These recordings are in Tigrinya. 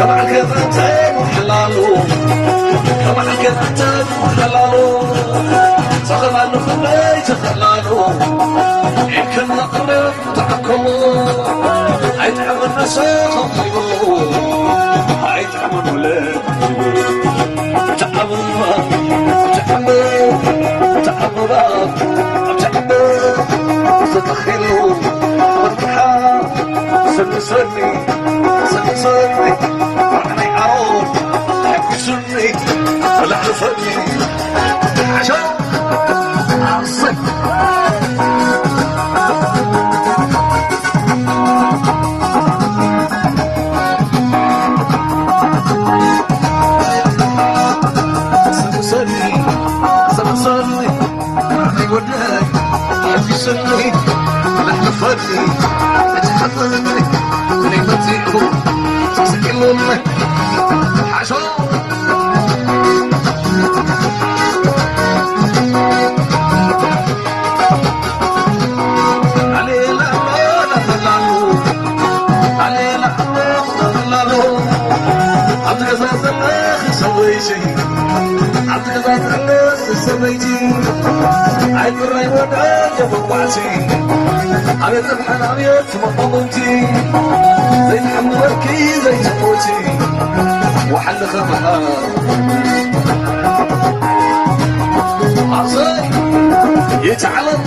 ከማዕከ ፈተን ሓላሉ፣ ከማዕከ ፈተን ሓላሉ፣ ጸኸማሉ ክንደይ ተኸላሉ፣ ኢድክን ነቕርብ ተዓከቡ፣ ኣይጥዕምን ንስኹም ይብሉ፣ ኣይጥዕምን ወለ ተዓብባ፣ ተዓብ፣ ተዓብባ፣ ተዓብ፣ ተተኺሉ መርብሓ ሰኒ ሰኒ፣ ሰኒ ሰኒ፣ ራዕናይ ዓሮን ሓጒሱኒ፣ ተላዕልፈኒ፣ ሓሻ፣ ኣሰይ። ሰኒ ሰኒ፣ ሰኒ ሰኒ። ኣይ ወደይ፣ ኣልፊሰኒ፣ ላሕልፈኒ፣ ተጨሐፈኒ፣ እኔ መጺኹ፣ ስቅሉኒ፣ ሓሾ። ኣሌላ፣ ላላላሉ፣ ኣሌላ፣ ላላላሉ፣ ኣብቲ ገዛ ዘለኺ ሰበይቲ፣ ኣብቲ ገዛ ዘለኺ ሰበይቲ፣ ኣይጥራይ ወዳጀ መዋዕቲ፣ ኣቤት ጽብሐን ኣቤት መቐምቲ፣ ዘይትሕምበርኪ ዘይትሞቲ፣ ወሓልኸ መሃር ኣሰይ ይትዓለም።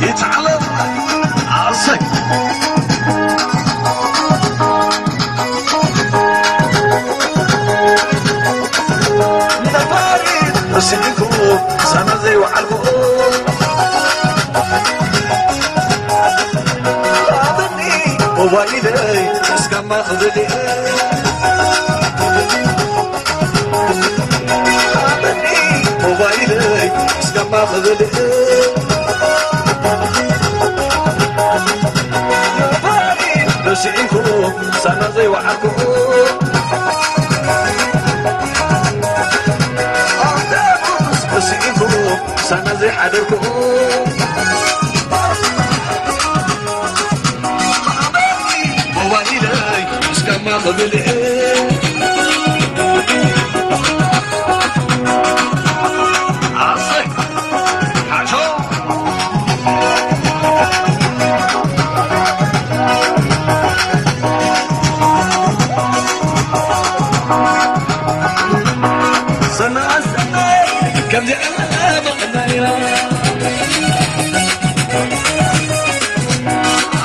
ይትዓለም ኣሰይ ነፋሪት ስኢንኩ ሳና ዘይወዓልኩ ኣበኒ ሞባይለይ እስካማ ክብል ኣበኒ ሞባይለይ እስካማ ክብል ነፋሪት ስኢንኩ ሳና ዘይወዓልኩ ኣንተ ስኢንኩ ሳና ዘይሓደርኩ ሞባይለይ እስካማ ክብል ኣሰይ ሓሾ ሰናሰናይ ከምዚ ኣላባቕናያ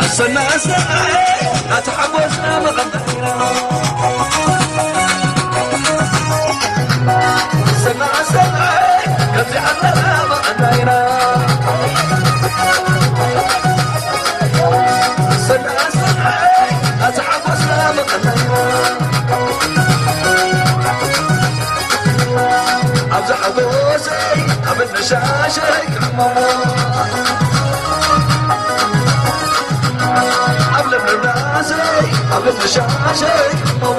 ኣሰናሰናይ ኣተሓጎስና መቐናያ ሰናሰናይ ከምዚ ኣላባቕናያ ሰናሰናይ ኣተሓጎስና መቐናያ ኣብዚ ሓጎሰይ ኣብ ነሻሸይ ክሕመሞ ኣብ ለምለም ራሰይ ኣብ ነሻሸይ ክሕመሞ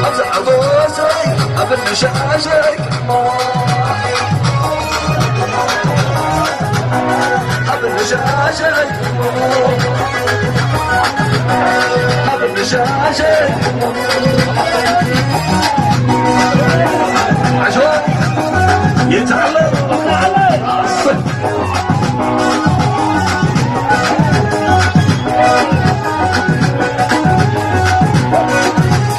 ኣብዚ ሓጎሰይ ኣብ ነሻሸይ ክሕመሞ ኣብ ነሻሸይ